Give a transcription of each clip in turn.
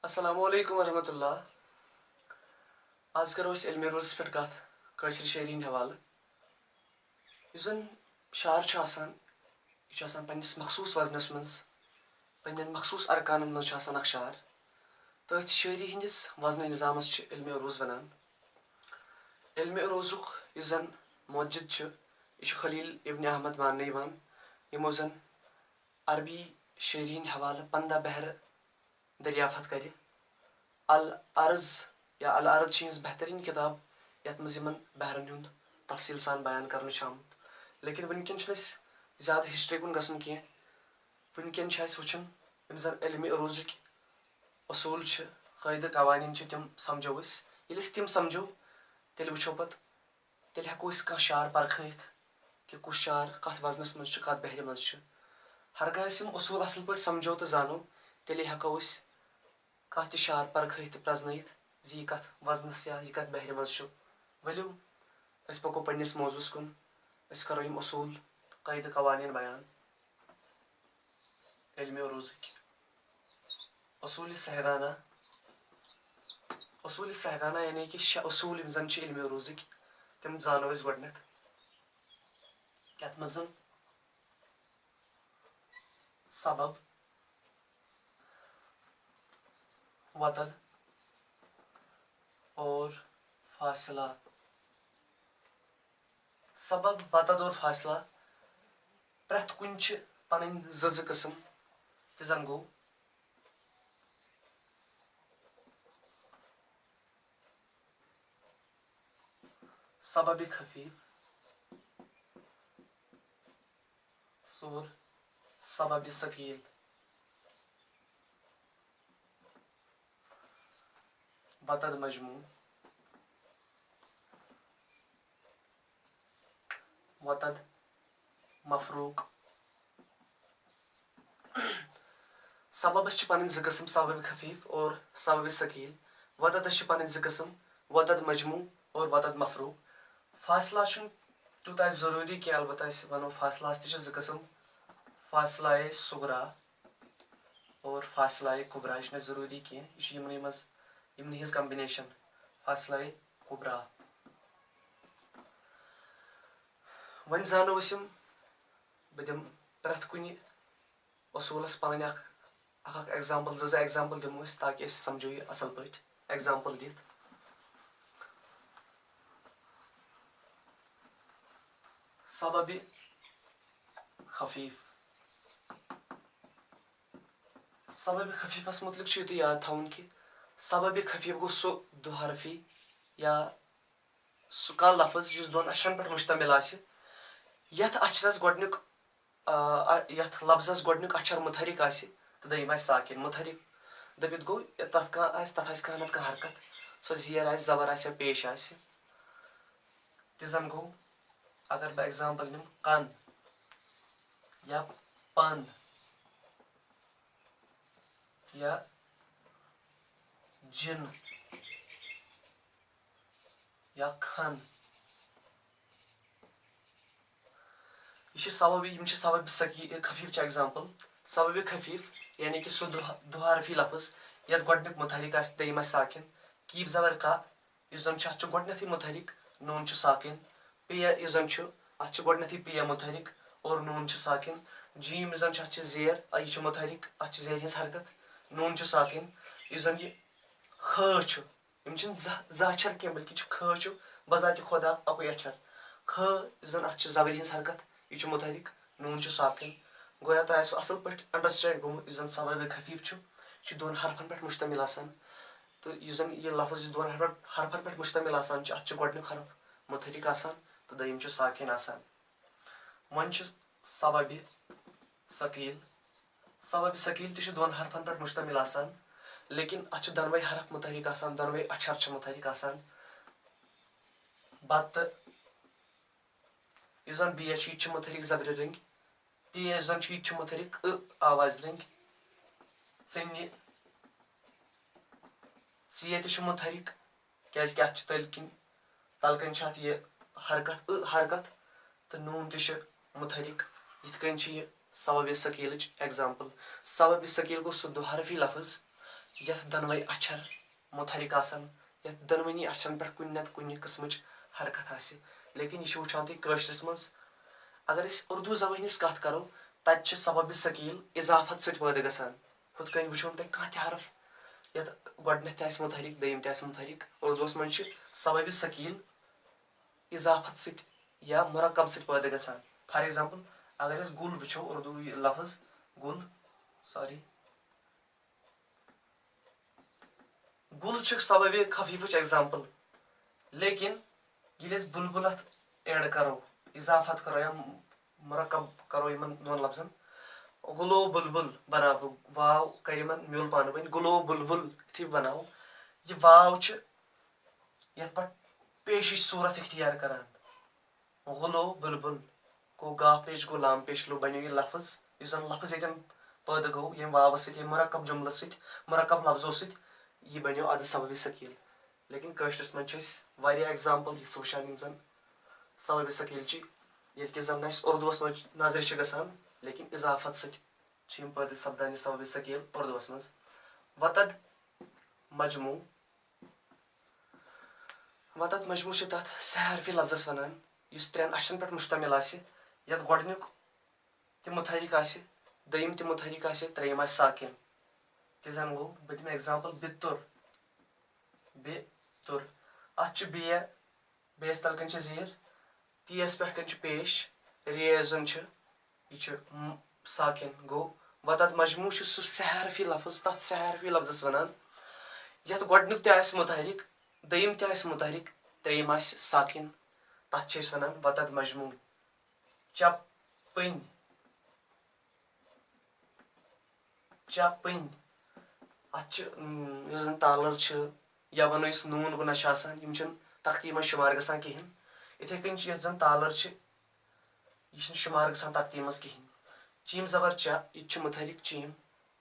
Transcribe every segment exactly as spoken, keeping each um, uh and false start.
السلام علیکم ورحمۃ اللہ۔ آز کرو أسۍ علمِ عروضس پٮ۪ٹھ کتھ، کٲشرِ شٲعری ہٕنٛدِ حوالہٕ۔ یُس زن شعر چھُ آسان، یہِ چھُ آسان پننِس مخصوٗص وزنس منٛز، پننٮ۪ن مخصوٗص ارکانن منٛز چھُ آسان اکھ شعر۔ تٔتھۍ شٲعری ہٕنٛدِس وزنِ نظامس چھِ علمِ عروض ونان۔ علمِ عروضُک یُس زن موجد چھُ، یہِ چھُ خلیل ابن احمد ماننہٕ یِوان، یِمو زن عربی شٲعری ہٕنٛدِ حوالہٕ پنٛداہ بحر دریافت کرِ۔ العرض یا العرض چھِ یِہٕنٛز بہتریٖن کِتاب، یَتھ منٛز یِمن بحرن ہُنٛد تفصیٖل سان بیان کرنہٕ چھُ آمُت۔ لیکن وٕنکیٚن چھُنہٕ اَسہِ زیادٕ ہسٹری کُن گژھُن کینٛہہ۔ وٕنکیٚن چھُ اَسہِ وٕچھُن یِم زَن علمِ عروضٕکۍ اصوٗل چھِ، قٲعدٕ قوانیٖن چھِ، تِم سمجھو أسۍ۔ ییٚلہِ أسۍ تِم سمجھو، تیٚلہِ وٕچھو پتہٕ، تیٚلہِ ہٮ۪کو أسۍ کانٛہہ شعر پرکھٲیِتھ کہِ کُس شعر کتھ وزنس منٛز چھُ، کتھ بحرِ منٛز چھُ۔ ہرگاہ أسۍ یِم اصوٗل اصل پٲٹھۍ سمجھو تہٕ زانو، تیٚلے ہٮ۪کو أسۍ کانٛہہ تہِ شعر پرکھٲیِتھ تہٕ پرزنٲیِتھ زِ یہِ کتھ وزنس یا یہِ کتھ بحرِ منٛز چھُ۔ ؤلِو، أسۍ پکو پننِس موضوعس کُن، أسۍ کرو یِم اصوٗل، قٲعدٕ قوانیٖن بیان۔ علمِ عروضٕکۍ اصوٗلِ سہگانہ، اصوٗلِ سہگانہ یعنی کہِ شےٚ اصوٗل یِم زن چھِ علمِ عروضٕکۍ، تِم زانو أسۍ گۄڈٕنٮ۪تھ، یتھ منٛز زن سبب، وطد اور فاصلہ۔ سبب، وطد اور فاصلہ، پرٛٮ۪تھ کُنہِ چھِ پنٕنۍ زٕ زٕ قٕسم، تہِ زن گوٚو سبب خفیف اور سبب ثقیل۔ وطد مجموع، وطد مفروق۔ سببس چھِ پنٕنۍ زٕ قٕسم، سبب خفیف اور سبب ثقیل۔ وطدس چھِ پنٕنۍ زٕ قٕسم، وطد مجموع اور وطد مفروق۔ فاصلہ چھُنہٕ تیوٗتاہ ضروٗری کینٛہہ، البتہ أسۍ ونو فاصلہس تہِ چھِ زٕ قٕسم، فاصلہ صغریٰ اور فاصلہ کبریٰ۔ یہِ چھُنہٕ ضروٗری کینٛہہ، یہِ چھُ یِمنٕے منٛز، یِمنٕے ہٕنٛز combination، فاصلہ کبریٰ۔ وۄنۍ زانو أسۍ یِم، بہٕ دِمہٕ پرٛٮ۪تھ کُنہِ اصوٗلس پنٕنۍ اکھ، اکھ اکھ example، زٕ زٕ example دِمو أسۍ، تاکہِ أسۍ سمجھو یہِ اصل پٲٹھۍ example دِتھ۔ سبب خفیف۔ سبب خفیفس متعلق چھُ یِتُے یاد تھاوُن کہِ سبب خفیف گوٚو سُہ دُ حرفی یا سُہ کانٛہہ لفظ یُس دۄن اچھرن پٮ۪ٹھ مشتمل آسہِ، یتھ اچھرس گۄڈنیُک، آ، آ، یتھ لفظس گۄڈنیُک اچھر متحرک آسہِ تہٕ دوٚیِم آسہِ ساکن۔ متحرک دٔپِتھ گوٚو، یہِ تتھ کانٛہہ آسہِ، تتھ آسہِ کانٛہہ نتہٕ کانٛہہ حرکت، سۄ زیر آسہِ، زبر آسہِ یا پیش آسہِ۔ تہِ زن گوٚو، اگر بہٕ example نِمہٕ، کن یا پن یا جِن یا کھن۔ یہِ چھِ سبب، یِم چھِ سبب ثقی-، خفیف چھِ example۔ سبب خفیف یعنی کہِ سُہ دُ-، دُ حرفی لفظ یتھ گۄڈنیُک متحرک آسہِ، دوٚیِم آسہِ ساکن۔ کیٖپ زبر کا، یُس زن چھُ، اتھ چھُ گۄڈنیتھٕے متحرک، نوٗن چھُ ساکن۔ پے، یُس زن چھُ، اتھ چھُ گۄڈنیتھٕے پے متحرک اور نوٗن چھُ ساکن۔ جیم، یُس زن چھُ، اتھ چھِ زیر، آ، یہِ چھُ متحرک، اتھ چھِ زیرِ ہٕنٛز حرکت، نوٗن چھُ ساکن۔ یُس زن یہِ خٲ چھُ، یِم چھِنہٕ زہ-، زٕ اچھر کینٛہہ، بلکہِ چھِ خٲ چھُ بذاتِ خۄدا اکُے اچھر۔ خٲ، یُس زن اتھ چھِ زبرِ ہٕنٛز حرکت، یہِ چھُ متحرک، نوٗن چھُ ساکن۔ گویا تۄہہِ آسِوٕ اصل پٲٹھۍ understand گوٚمُت، یُس زن سبب خفیف چھُ، یہِ چھُ دۄن حرفن پٮ۪ٹھ مشتمل آسان۔ تہٕ یُس زن یہِ لفظ یُس دۄن حرفن، حرفن پٮ۪ٹھ مشتمل آسان چھُ، اتھ چھُ گۄڈنیُک حرف متحرک آسان تہٕ دوٚیِم چھُ ساکن آسان۔ وۄنۍ چھُ سبب ثقیل۔ سبب ثقیل تہِ چھُ دۄن حرفن پٮ۪ٹھ مشتمل آسان، لیکن اتھ چھِ دۄنوَے حرف متحرک آسان، دۄنوَے اچھر چھِ متحرک آسان۔ بتہٕ، یُس زن بے چھُ، یہِ تہِ چھُ متحرک زبرِ رٔنٛگۍ۔ تے، یُس زن چھُ، یہِ تہِ چھُ متحرک ٲ آوازِ رٔنٛگۍ۔ ژٕنہِ، ژے تہِ چھُ متحرک، کیازِ کہِ اتھ چھِ تٔلۍ کِنۍ، تلہٕ کنۍ چھِ اتھ یہِ حرکت، ٲ حرکت، تہٕ نوٗن تہِ چھُ متحرک۔ یِتھ کٔنۍ چھِ یہِ سبب ثقیلٕچ example۔ سبب ثقیل گوٚو سُہ دُ حرفی لفظ یَتھ دۄنوَے اچھر مُتحرِک آسَن، یَتھ دۄنوٕنی اچھرَن پٮ۪ٹھ کُنہِ نَتہٕ کُنہِ قٕسمٕچ حرکت آسہِ۔ لیکن یہِ چھِ وٕچھان تُہۍ کٲشرِس منٛز۔ اگر أسۍ اردو زبٲنۍ ہِنٛز کَتھ کَرو، تَتہِ چھِ سببِ ثقیل اضافت سۭتۍ پٲدٕ گژھان۔ ہُتھ کٔنۍ وٕچھو نہٕ تۄہہِ کانٛہہ تہِ حرف یَتھ گۄڈٕنٮ۪تھ تہِ آسہِ مُتحرِک، دوٚیِم تہِ آسہِ مُتحرِک۔ اردوَس منٛز چھِ سببِ ثقیل اضافت سۭتۍ یا مرکب سۭتۍ پٲدٕ گژھان۔ For example، اگر أسۍ گُل وٕچھو، اردو یہِ لفظ گُل، sorry، گُل چھُ سببِ خفیفٕچ example، لیکن ییٚلہِ أسۍ بُلبُل اَتھ add کرو، اضافت کرو یا مرکب کرو یِمن دۄن لفظن، غُلو بُلبُل بناوو، واو کرِ یِمن میوٗل پانہٕ ؤنۍ، غُلو بُلبُل یُتھُے بناوو، یہِ واو چھِ یَتھ پٮ۪ٹھ پیشٕچ صوٗرت اختیار کران۔ غُلو بُلبُل گوٚو گاف پیش گوٚو لام پیش لو بنیو یہِ لفظ، یُس زن لفظ ییٚتٮ۪ن پٲدٕ گوٚو ییٚمہِ واوٕ سۭتۍ، ییٚمہِ مرکب جملہٕ سۭتۍ، مرکب لفظو سۭتۍ، یہِ بنیو ادٕ سببِ ثقیل۔ لیکن کٲشرِس منٛز چھِ أسۍ واریاہ example یِژھ وٕچھان یِم زن سببِ ثقیل چھِ، ییٚلہِ کہِ زن نہٕ اَسہِ اردوس منٛز نظرِ چھِ گژھان، لیکن اضافت سۭتۍ چھِ یِم پٲدٕ سپدان یہِ سببِ ثقیل اردوس منٛز۔ وتد مجموع، وتد مجموع چھِ تَتھ سہ حرفی لفظس وَنان، یُس ترٛٮ۪ن اچھرن پٮ۪ٹھ مُشتمِل آسہِ، یَتھ گۄڈٕنیُک تہِ مُتحرِک آسہِ، دوٚیِم تہِ مُتحرِک آسہِ، ترٛیٚیِم آسہِ ساکِن۔ تہِ زَن گوٚو، بہٕ دِمہٕ example، بِتُر، بِتُر۔ اَتھ چھُ بے، بیٚیِس تَل کَنۍ چھِ زیٖر، تیَس پٮ۪ٹھ کَنۍ چھُ پیش، ریز زَن چھُ یہِ چھُ م-، ساکِن گوٚو۔ وتد مجموع چھُ سُہ سہ حرفی لفظ، تَتھ سہ حرفی لفظس وَنان، یَتھ گۄڈٕنیُک تہِ آسہِ مُتحرِک، دوٚیِم تہِ آسہِ مُتحرِک، ترٛیٚیِم آسہِ ساکِن۔ تَتھ چھِ أسۍ وَنان وتد مجموع۔ چپٕنۍ، چپٕنۍ۔ اَتھ چھِ، م، یُس زَن تالر چھِ، یا وَنو یُس نوٗن گُنہ چھِ آسان، یِم چھِنہٕ تختی منٛز شُمار گژھان کِہیٖنۍ۔ یِتھَے کٔنۍ چھِ یَتھ زَن تالر چھِ، یہِ چھِنہٕ شُمار گژھان تختی منٛز کِہیٖنۍ۔ چیٖم زبر چا، یہِ تہِ چھُ مُتحرِک چیٖم۔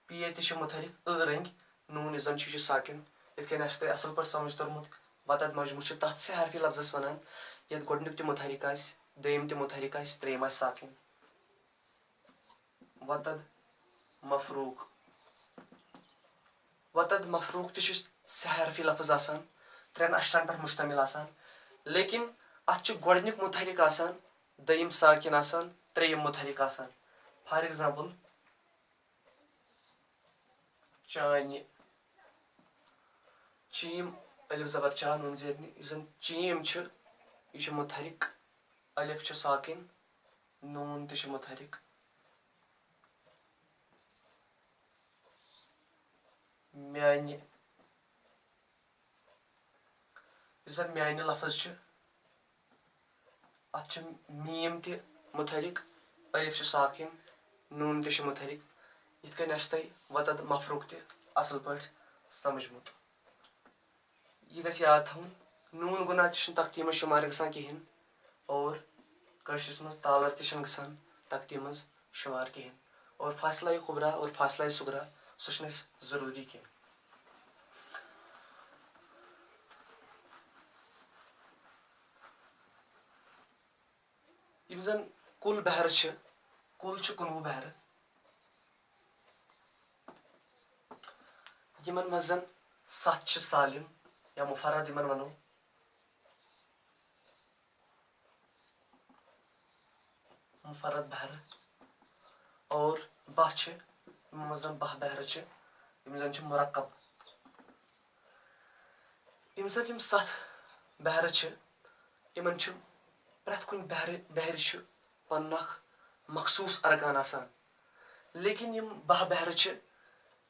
پیے تہِ چھُ مُتحرِک ٲ رٔنٛگۍ، نوٗن یُس زَن چھُ، یہِ چھُ ساکِن۔ یِتھ کٔنۍ آسہِ تۄہہِ اَصٕل پٲٹھۍ سَمٕجھ توٚرمُت، وتد مجموع چھُ تَتھ سہ حرفی لفظس وَنان، یَتھ گۄڈٕنیُک تہِ مُتحرِک آسہِ، دوٚیِم تہِ مُتحرِک آسہِ، ترٛیٚیِم آسہِ ساکِن۔ وتد مفروق۔ وتد مفروق تہِ چھُ سہ حرفی لفظ آسان، ترٛٮ۪ن اچھرن پٮ۪ٹھ مشتمل آسان، لیکن اتھ چھُ گۄڈٕنیُک متحرک آسان، دوٚیِم ساکن آسان، ترٛیٚیِم متحرک آسان۔ For example، چانہِ، چیٖم، الف زبر چا، نون زیر نہِ، یُس زن چیٖم چھُ، یہِ چھُ متحرک، الف چھُ ساکن، نون تہِ چھُ متحرک۔ میانہِ، یُس زن میانہِ لفظ چھُ، اتھ چھُ میٖم تہِ متحرک، الف چھُ ساکن، نون تہِ چھُ متحرک۔ یِتھ کٔنۍ آسہِ تۄہہِ وتد مفروق تہِ اصل پٲٹھۍ سمجھمُت۔ یہِ گژھِ یاد تھاوُن، نون گُنہ تہِ چھُنہٕ تختی منٛز شُمار گژھان کِہیٖنۍ، اور کٲشرِس منٛز تالر تہِ چھِنہٕ گژھان تختی منٛز شُمار کِہیٖنۍ، اور فاصلہ کبریٰ اور فاصلہ صغریٰ، سُہ چھُنہٕ اَسہِ ضروٗری کینٛہہ۔ یِم زَن کُل بحرٕ چھِ، کُل چھِ کُنوُہ بحرٕ، یِمن منٛز زَن ستھ چھِ سالم یا مفرد یِمن وَنو، مفرد بحرٕ، اور باہ چھِ، یِمن منٛز زَن باہ بحرٕ چھِ، یِم زَن چھِ مرکب۔ یِم زَن یِم ستھ بحرٕ چھِ، یِمن چھِ پرٛٮ۪تھ کُنہِ بحرِ، بحرِ چھُ پنُن اکھ مخصوٗص ارکان آسان۔ لیکن یِم باہ بحرٕ چھِ،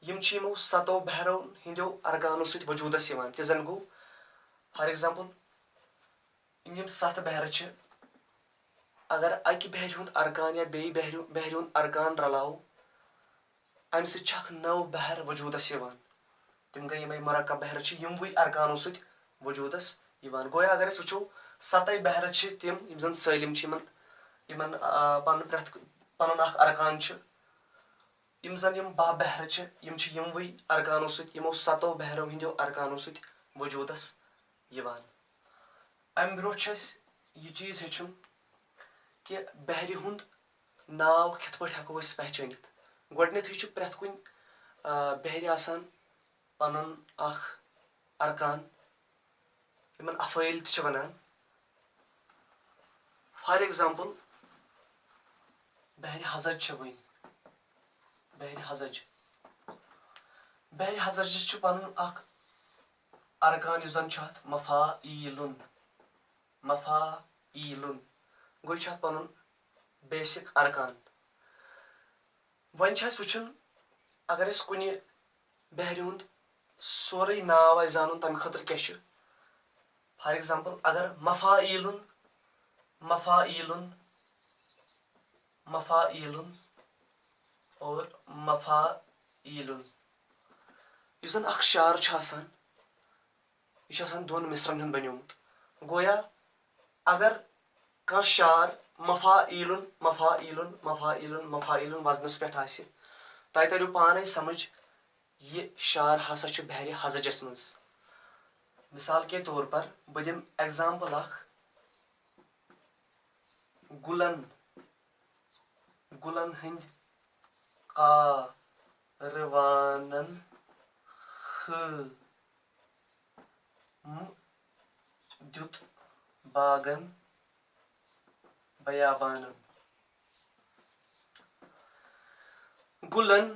یِم چھِ یِمو ستو بحرو ہٕنٛدیو ارکانو سۭتۍ وجوٗدس یِوان۔ تہِ زَن گوٚو، for example، یِم، یِم ستھ بحرٕ چھِ، اگر اکہِ بحرِ ہُنٛد ارکان یا بیٚیہِ بحرِ، بحرِ ہُنٛد ارکان رلاوو، امہِ سۭتۍ چھُ اکھ نٔو بحر وجوٗدس یِوان۔ تِم گٔے یِمے مرکب بحرٕ چھِ یِموٕے ارکانو سۭتۍ وجوٗدس یِوان۔ گویا اگر أسۍ وٕچھو، ستے بحرٕ چھِ تِم، یِم زن سٲلِم چھِ، یِمن، یِمن، آ، پنُن پرٛٮ۪تھ، پنُن اکھ ارکان چھُ۔ یِم زن یِم باہ بحرٕ چھِ، یِم چھِ یِموٕے ارکانو سۭتۍ، یِمو ستو بحرو ہٕنٛدیو ارکانو سۭتۍ وجوٗدس یِوان۔ امہِ برٛونٛہہ چھُ اَسہِ یہِ چیٖز ہیٚچھُن کہِ بحرِ ہُنٛد ناو کِتھ پٲٹھۍ ہٮ۪کو أسۍ پہچٲنِتھ۔ گۄڈٕنیتھٕے چھُ پرٛٮ۪تھ کُنہِ، آ، بحرِ آسان پنُن اکھ ارکان، یِمن افعٲیل تہِ چھِ ونان۔ فار ایگزامپل، بحرِ ہزج چھِ وٕنۍ۔ بحرِ ہزج۔ بحرِ ہزجس چھُ پنُن اکھ ارکان، یُس زن چھُ اتھ مفاعیلُن۔ مفاعیلُن۔ گوٚو یہِ چھُ اتھ پنُن بیسک ارکان۔ وۄنۍ چھُ اَسہِ وٕچھُن، اگر أسۍ کُنہِ بحرِ ہُنٛد سورُے ناو آسہِ زانُن، تَمہِ خٲطرٕ کیٛاہ چھُ؟ فار ایگزامپل، اگر مفاعیلُن، مفاعیلُن، مفاعیلُن اور مفاعیلُن، یُس زن اکھ شعر چھُ آسان، یہِ چھُ آسان دۄن مصرن ہُنٛد بنیومُت۔ گویا اگر کانٛہہ شعر مفاعیلُن، مفاعیلُن، مفاعیلُن، مفاعیلُن وزنس پٮ۪ٹھ آسہِ، تۄہہِ تریو پانے سمجھ، یہِ شعر ہسا چھُ بحرِ ہزجس منٛز۔ مثال کے طور پر بہٕ دِمہٕ ایگزامپل اکھ، گُلن، گُلن ہٕنٛدۍ کاروانن خٲ م دیُت باغن بیابانن۔ گُلن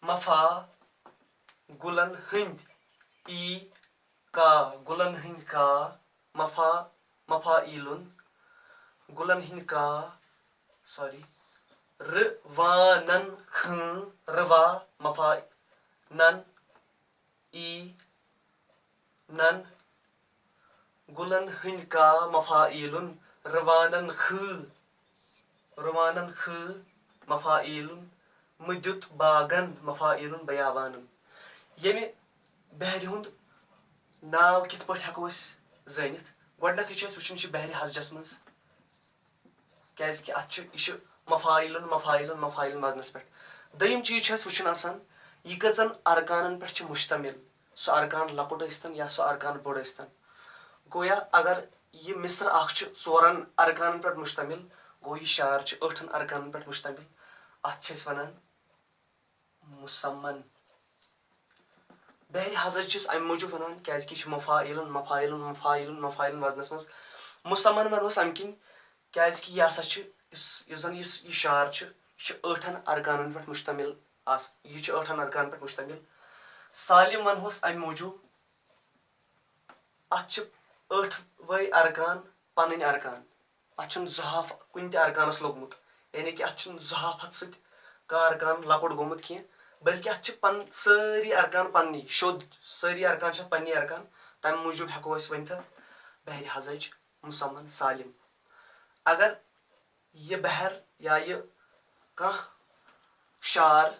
مفا، گُلن ہٕنٛدۍ ای کا، گُلن ہٕنٛدۍ کا، مفا، مفاعیلُن، گُلن ہٕنٛدۍ کا، سوری، ر وانن خۭں، روا مفا نن ای نن، گُلن ہٕنٛدۍ کا مفاعیلُن، روانن خۭ، روانن خۭ مفاعیلُن، مُدیُت باغن مفاعیلُن بیابانن۔ ییٚمہِ بحرِ ہُنٛد ناو کِتھ پٲٹھۍ ہٮ۪کو أسۍ زٲنِتھ؟ گۄڈٕنٮ۪تھٕے چھُ اَسہِ وٕچھُن، یہِ چھُ بحرِ ہزجس منٛز۔ کیازِ کہِ اتھ چھِ، یہِ چھِ مفاعیلُن، مفاعیلُن، مفاعیلُن وزنس پٮ۪ٹھ۔ دوٚیِم چیٖز چھُ اَسہِ وٕچھُن آسان، یہِ کٔژن ارکانن پٮ۪ٹھ چھِ مشتمل، سُہ ارکان لۄکُٹ ٲسۍتن یا سُہ ارکان بوٚڑ ٲسۍتن۔ گویا اگر یہِ مصرٕ اکھ چھُ ژورن ارکانن پٮ۪ٹھ مشتمل، گوٚو یہِ شعر چھُ ٲٹھن ارکانن پٮ۪ٹھ مشتمل۔ اتھ چھِ أسۍ ونان مسمن۔ بحرِ ہزج چھِس اَمہِ موٗجوٗب وَنان، کیازِ کہِ یہِ چھِ مفاعیلُن، مفاعیلُن، مفاعیلُن، مفاعیلُن وزنس منٛز۔ مسمن وَنوس اَمہِ کِنۍ، کیازِ کہِ یہِ ہسا چھُ، یُس، یُس زن یُس یہِ شعر چھُ، یہِ چھُ ٲٹھن ارکانن پٮ۪ٹھ مشتمل آس-، یہِ چھُ ٲٹھن ارکانن پٮ۪ٹھ مشتمل۔ سالم وَنہوس اَمہِ موٗجوٗب، اَتھ چھِ ٲٹھوَے ارکان پنٕنۍ ارکان۔ اَتھ چھُنہٕ زحاف کُنہِ تہِ ارکانَس لوٚگمُت، یعنی کہِ اَتھ چھُنہٕ زحافت سۭتۍ کانٛہہ ارکان لۄکُٹ گوٚمُت کینٛہہ، بلکہِ اَتھ چھِ پن-، سٲری ارکان پننی، شوٚد سٲری ارکان چھِ اَتھ پننی ارکان۔ تَمہِ موٗجوٗب ہٮ۪کو أسۍ ؤنِتھ اَتھ بحرِ ہزج مسمن سالم۔ اگر یہِ بحر یا یہِ کانٛہہ شعر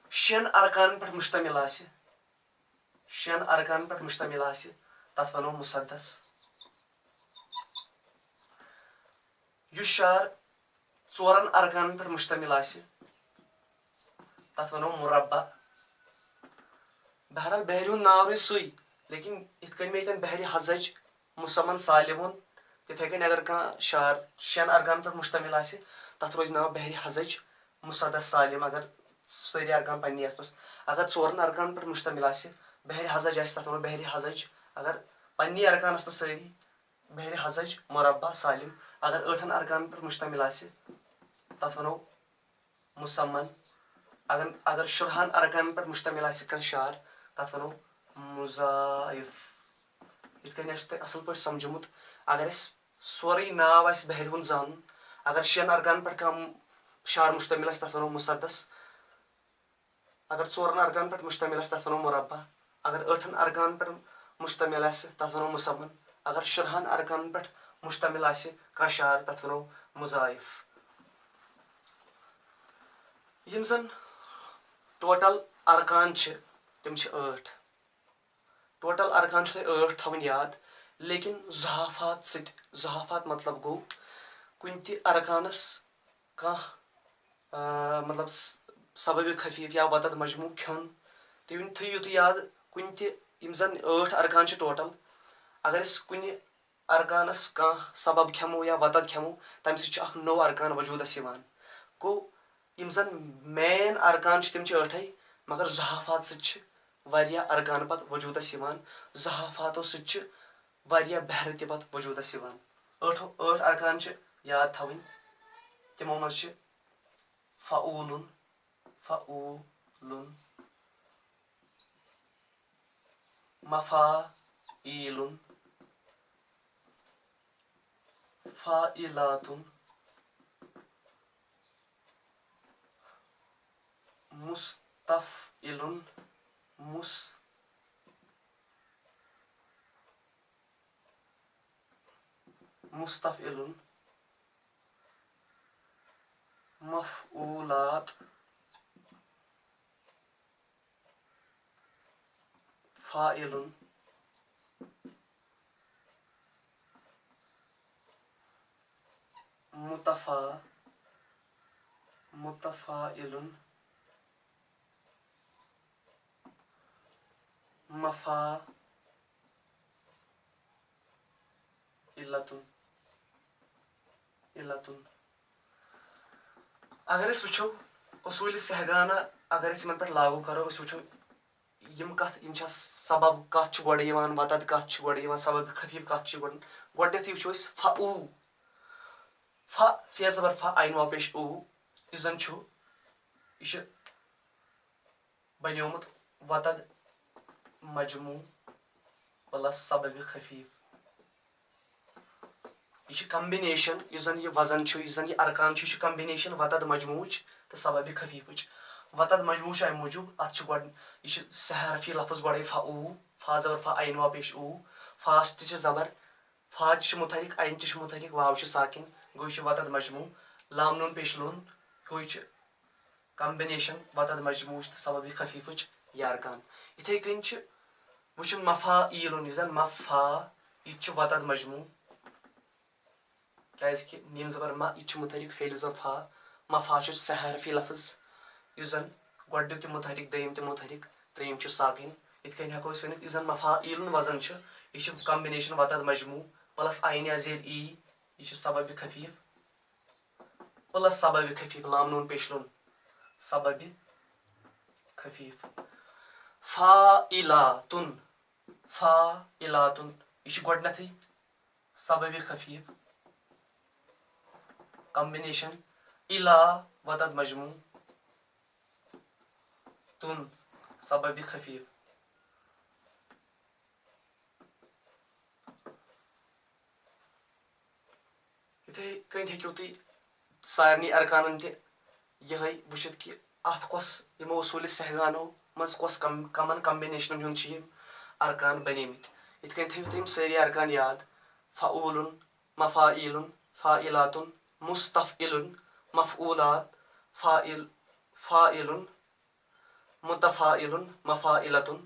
شٮ۪ن ارکانن پٮ۪ٹھ مشتمل آسہِ، شٮ۪ن ارکانن پٮ۪ٹھ مشتمل آسہِ، تَتھ وَنو مسدس۔ یُس شعر ژورن ارکانن پٮ۪ٹھ مشتمل آسہِ، تَتھ وَنو مربع۔ بہرحال، بحرِ ہُنٛد ناو روزِ سُے، لیکن یِتھ کٔنۍ مےٚ ییٚتٮ۪ن بحرِ ہزج مسمن سالم ووٚن، تِتھَے کٔنۍ اگر کانٛہہ شعر شٮ۪ن ارکانن پٮ۪ٹھ مشتمل آسہِ، تَتھ روزِ ناو بحرِ ہزج مسدس سالم، اگر سٲری ارکان پننی آسنَس۔ اگر ژورن ارکانن پٮ۪ٹھ مشتمل آسہِ، بحرِ ہزج آسہِ، تَتھ وَنو بحرِ ہزج۔ اگر پننی ارکان آسنَس سٲری، بحرِ ہزج مربع سالم۔ اگر ٲٹھن ارکانن پٮ۪ٹھ مشتمل آسہِ، تَتھ وَنو مسمن۔ اگر، اگر شُرہن ارکانن پٮ۪ٹھ مشتمل آسہِ کانٛہہ شعر، تَتھ وَنو مضاعف۔ یِتھ کٔنۍ آسہِ تۄہہِ اَصٕل پٲٹھۍ سمجھومُت، اگر اَسہِ سورُے ناو آسہِ بحرِ ہُنٛد زانُن، اگر شٮ۪ن ارکانن پٮ۪ٹھ کانٛہہ شعر مشتمل آسہِ، تَتھ وَنو مسدس۔ اگر ژورن ارکانن پٮ۪ٹھ مشتمل آسہِ، تَتھ وَنو مربع۔ اگر ٲٹھن ارکانن پٮ۪ٹھ مشتمل آسہِ، تَتھ وَنو مسمن۔ اگر شُرہن ارکانن پٮ۪ٹھ مشتمل آسہِ کانٛہہ شعر، تَتھ وَنو مضاعف۔ یِم زن ٹوٹل ارکان چھِ، تِم چھِ ٲٹھ۔ ٹوٹل ارکان چھِ تۄہہِ ٲٹھ تھاوٕنۍ یاد، لیکن زحافات سۭتۍ، زحافات مطلب گوٚو کُنہِ تہِ ارکانس کانٛہہ، آ، مطلب س-، سببِ خفیف یا وطد مجموع کھیوٚن۔ تُہۍ ؤنۍ، تھٲیِو تُہۍ یاد، کُنہِ تہِ، یِم زن ٲٹھ ارکان چھِ ٹوٹل، اگر أسۍ کُنہِ ارکانس کانٛہہ سبب کھٮ۪مو یا وطد کھٮ۪مو، تمہِ سۭتۍ چھُ اکھ نوٚو ارکان وجوٗدس یِوان۔ گوٚو، یِم زن مین ارکان چھِ، تِم چھِ ٲٹھے۔ مگر زحافات سۭتۍ چھِ واریاہ ارکان پتہٕ وجوٗدس یِوان۔ زحافاتو سۭتۍ چھِ واریاہ بحرٕ تہِ پتہٕ وجوٗدس یِوان۔ ٲٹھو، ٲٹھ ارکان چھِ یاد تھاوٕنۍ۔ تِمو منٛز چھِ فعولن، فعولن، مفاعیلن، فاعلاتن، مستفعلن، مس-، مستفعلن، مفعولات، فاعلن، متفا-، متفاعلن، مفا-، علتن، علتن۔ اگر أسۍ وٕچھو اصوٗلِ سہگانہ، اگر أسۍ یِمن پٮ۪ٹھ لاگوٗ کرو، أسۍ وٕچھو یِم کتھ، یِم چھا سبب، کتھ چھُ گۄڈٕ یِوان، وتد کتھ چھُ گۄڈٕ یِوان، سبب خفیف کتھ چھُ گۄڈٕ۔ گۄڈٕنیتھٕے وٕچھو أسۍ فا اوٗ، فا، فے زبر فا، عین واو پیش اوٗ، یُس زن چھُ، یہِ چھُ بنیومُت وتد مجموع پلس سبب خفیف۔ یہِ چھِ combination، یُس زن یہِ وزن چھُ، یُس زن یہِ ارکان چھُ، یہِ چھِ combination وتد مجموعٕچ تہٕ سبب خفیفٕچ۔ وتد مجموع چھُ امہِ موٗجوٗب، اتھ چھُ گۄڈٕ، یہِ چھُ سہ حرفی لفظ گۄڈے فا اوٗ، فا زبر فا، عین واو پیش اوٗ، فاہس تہِ چھِ زبر، فا تہِ چھُ متحرک، عین تہِ چھُ متحرک، واو چھُ ساکن، گوٚو یہِ چھُ وتد مجموع۔ لام نون پیش لون، گوٚو یہِ چھُ combination وتد مجموعٕچ تہٕ سبب خفیفٕچ یہِ ارکان۔ یِتھے کٔنۍ چھِ وٕچھُن مفاعیلن، یُس زن مفا، یہِ تہِ چھُ وتد مجموع، کیازِ کہِ میٖم زبر ما، یہِ تہِ چھُ متحرک، فعل زبر فا، مفا چھُ سہ حرفی لفظ، یُس زن گۄڈٕنیُک تہِ متحرک، دوٚیِم تہِ متحرک، ترٛیٚیِم چھُ ساکن۔ یِتھ کٔنۍ ہٮ۪کو أسۍ ؤنِتھ، یُس زن مفاعیلن وزن چھُ، یہِ چھُ combination وتد مجموع پلس عین یا زیر ای، یہِ چھُ سبب خفیف۔ پلس سبب خفیف، لام نون پیش لون، سبب خفیف۔ فاعلاتن، فاعلاتن، یہِ چھُ گۄڈٕنیتھٕے سبب خفیف، combination، الا وتد مجموع، تن، سبب خفیف۔ یِتھے کٔنۍ ہیٚکِو تُہۍ سارنٕے ارکانن تہِ یِہے وٕچھِتھ کہِ اتھ کۄس، یِمو اصوٗلِ سہگانو منٛز کۄس کم-، کمن combinationن ہُنٛد چھِ یِم ارکان بنیمٕتۍ۔ یِتھ کٔنۍ تھٲیِو تُہۍ یِم سٲری ارکان یاد، فعولن، مفاعیلن، فاعلاتن، مستفعلن، مفعولات، فاعل، فاعلن، متفاعلن، مفاعلتن۔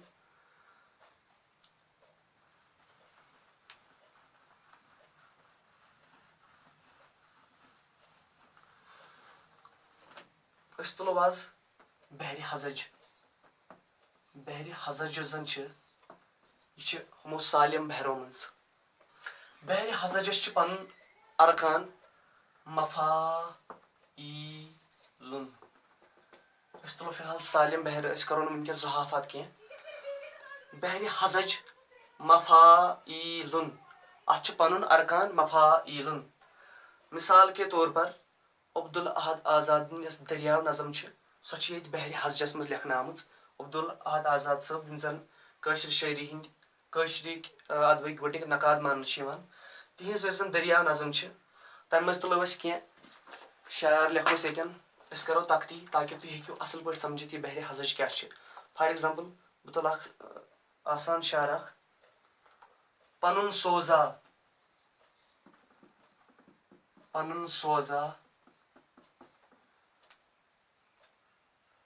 أسۍ تُلو آز بحرِ ہزج۔ بحرِ ہزج یُس زن چھِ، یہِ چھِ ہُمو سالم بحرو منٛز۔ بحرِ ہزجس چھِ پنُن ارکان مفاعیلن۔ أسۍ تُلو فی الحال سالم بحر، أسۍ کرو نہٕ وٕنکیٚس زحافات کینٛہہ۔ بحرِ ہزج مفاعیلن، اتھ چھُ پنُن ارکان مفاعیلن۔ مثال کے طور پر، عبدالاحد آزادٕنۍ یۄس دٔریاو نظم چھِ، سۄ چھِ ییٚتہِ بحرِ ہزجس منٛز لیکھنہٕ آمٕژ۔ عبدالاحد آزاد صٲب، یِم زن کٲشرِ شٲعری ہٕنٛدۍ، کٲشرِ، آ، ادبٕکۍ گۄڈٕنِکۍ نقاد ماننہٕ چھِ یِوان، تِہنٛز یۄس زن دٔریاو نظم چھِ، تمہِ منٛز تُلو أسۍ کینٛہہ شعر، لیکھو أسۍ ییٚتٮ۪ن، أسۍ کرو تختی، تاکہِ تُہۍ ہیٚکِو اصل پٲٹھۍ سمجھِتھ یہِ بحرِ ہزج کیٛاہ چھِ۔ For example، بہٕ تُلہٕ اکھ، آ، آسان شعر اکھ، پنُن سوزا، پنُن سوزا،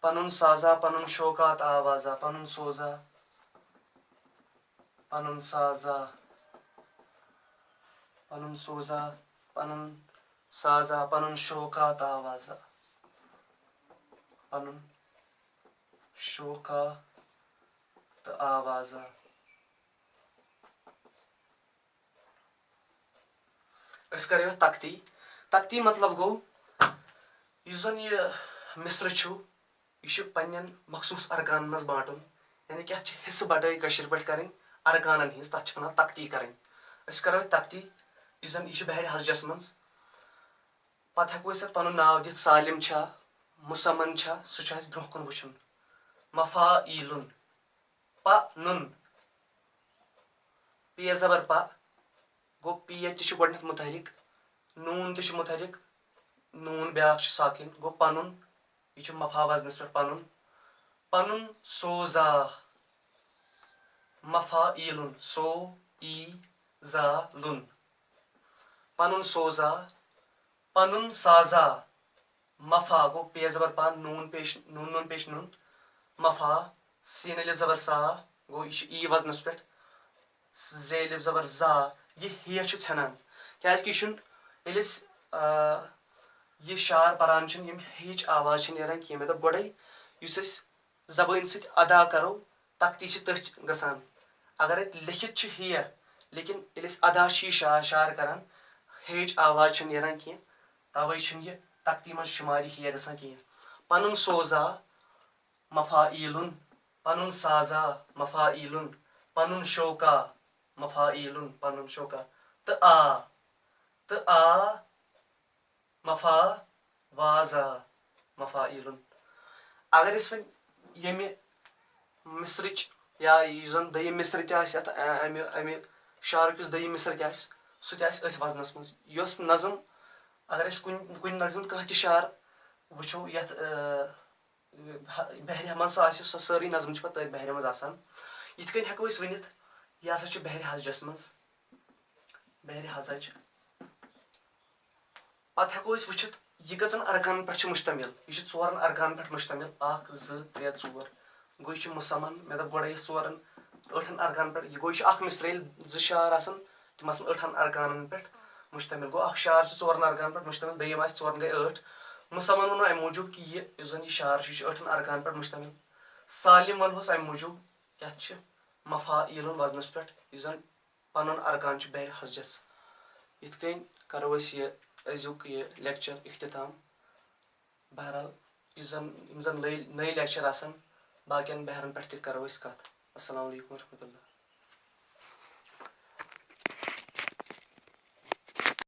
پنُن سازا، پنُن شوکات آوازا، پنُن سوزا، پنُن سازا، پنُن سوزا، پنُن سازا، پنُن شوکات آوازا، پنُن شوکات آوازا۔ أسۍ کرو یتھ تختی۔ تختی مطلب گوٚو، یُس زن یہِ مصرٕ چھُ، یہِ چھُ پننٮ۪ن مخصوٗص ارکانن منٛز بانٹُن، یعنی کہِ اَتھ چھِ حصہٕ بٹٲے کٲشِر پٲٹھۍ کَرٕنۍ ارکانن ہٕنٛز، تَتھ چھِ وَنان تختی کَرٕنۍ۔ أسۍ کَرو یہِ تختی، یُس زَن یہِ چھُ بحرِ ہزجس منٛز۔ پَتہٕ ہٮ۪کو أسۍ اَتھ پَنُن ناو دِتھ، سالم چھا، مُسمن چھا، سُہ چھُ اَسہِ برٛونٛہہ کُن وٕچھُن۔ مفاعیلُن، پَنُن، پے زبر پَ، گوٚو پے تہِ چھُ گۄڈٕنٮ۪تھ متحرک، نوٗن تہِ چھُ متحرک، نوٗن بیٛاکھ چھُ ساکن، گوٚو پَنُن، یہِ چھُ مفا وزنس پٮ۪ٹھ پَنُن۔ پَنُن سوزا، مفاعیلُن، سو ای زا لُن۔ پَنُن سوزا، پَنُن سازا، مفا گوٚو پے زبر پا، نوٗن پیش، نوٗن نوٗن پیش نوٗن، مفا، سین الف زبر سا، گوٚو یہِ چھُ ای وزنس پٮ۪ٹھ، زے الف زبر زا۔ یہِ ہے چھُ ژھٮ۪نان، کیازِ کہِ یہِ چھُنہٕ، ییٚلہِ أسۍ، آ، یہِ شعر پران چھِنہٕ، یِم ہیچ آواز چھِ نیران کینٛہہ۔ مےٚ دوٚپ گۄڈے، یُس أسۍ زبٲنۍ سۭتۍ ادا کرو، تختی چھِ تٔتھۍ گژھان۔ اگر اَتہِ لیکھِتھ چھِ ہیر، لیکن ییٚلہِ أسۍ ادا چھِ یہِ شعر، شعر کران، ہیچ آواز چھَنہٕ نیران کینٛہہ، توے چھُنہٕ یہِ تختی منٛز شُمار یہِ ہیر گژھان کینٛہہ۔ پَنُن سوزا، مفاعیلُن، پَنُن سازا، مفاعیلُن، پَنُن شوکا، مفاعیلُن، پَنُن شوکا، تہٕ آ، تہٕ آ، مفا، وازا، مفاعیلُن۔ اگر أسۍ وۄنۍ ییٚمہِ مصرٕچ یا یُس زَن دوٚیِم مصرٕ تہِ آسہِ اَتھ، اَ-، اَمہِ، اَمہِ شعرُک یُس دوٚیِم مصرٕ تہِ آسہِ، سُہ تہِ آسہِ أتھۍ وزنَس منٛز۔ یۄس نظم، اگر أسۍ کُنہِ، کُنہِ نظمہِ ہُنٛد کانٛہہ تہِ شعر وٕچھو یَتھ، اَ، بحرِ منٛز سۄ آسہِ، سۄ سٲرٕے نظم چھِ پَتہٕ تٔتھۍ بحرِ منٛز آسان۔ یِتھ کٔنۍ ہٮ۪کو أسۍ ؤنِتھ، یہِ ہسا چھُ بحرِ ہزجس منٛز، بحرِ ہزج۔ پتہٕ ہٮ۪کو أسۍ وٕچھِتھ، یہِ کٔژَن ارکانن پٮ۪ٹھ چھُ مشتمل۔ یہِ چھُ ژورن ارکانن پٮ۪ٹھ مشتمل۔ اکھ، زٕ، ترٛےٚ، ژور۔ گوٚو، یہِ چھُ مُسمن۔ مےٚ دوٚپ گۄڈے، یہِ ژورن، ٲٹھن ارکانن پٮ۪ٹھ۔ یہِ گوٚو، یہِ چھُ اکھ مصرع، ییٚلہِ زٕ شعر آسن، تِم آسن ٲٹھن ارکانن پٮ۪ٹھ مشتمل۔ گوٚو، اکھ شعر چھُ ژورن ارکانن پٮ۪ٹھ مشتمل، دوٚیِم آسہِ، ژورن گٔے ٲٹھ۔ مُسمن ووٚنو امہِ موٗجوٗب کہِ یہِ، یُس زن یہِ شعر چھُ، یہِ چھُ ٲٹھن ارکانن پٮ۪ٹھ مشتمل۔ سالم ونہوس امہِ موٗجوٗب، یتھ چھِ مفاعیلن وزنس پٮ۪ٹھ، یُس زن پنُن ارکان چھُ بحرِ ہزجس۔ یِتھ کٔنۍ کرو أسۍ یہِ أزیُک یہِ lecture اختتام۔ بہرحال، یُس زن، یِم زن نٔے، نٔے lecture آسن، باقین بحرن پٮ۪ٹھ تہِ کرو أسۍ کتھ۔ السلام علیکم ورحمۃ اللہ۔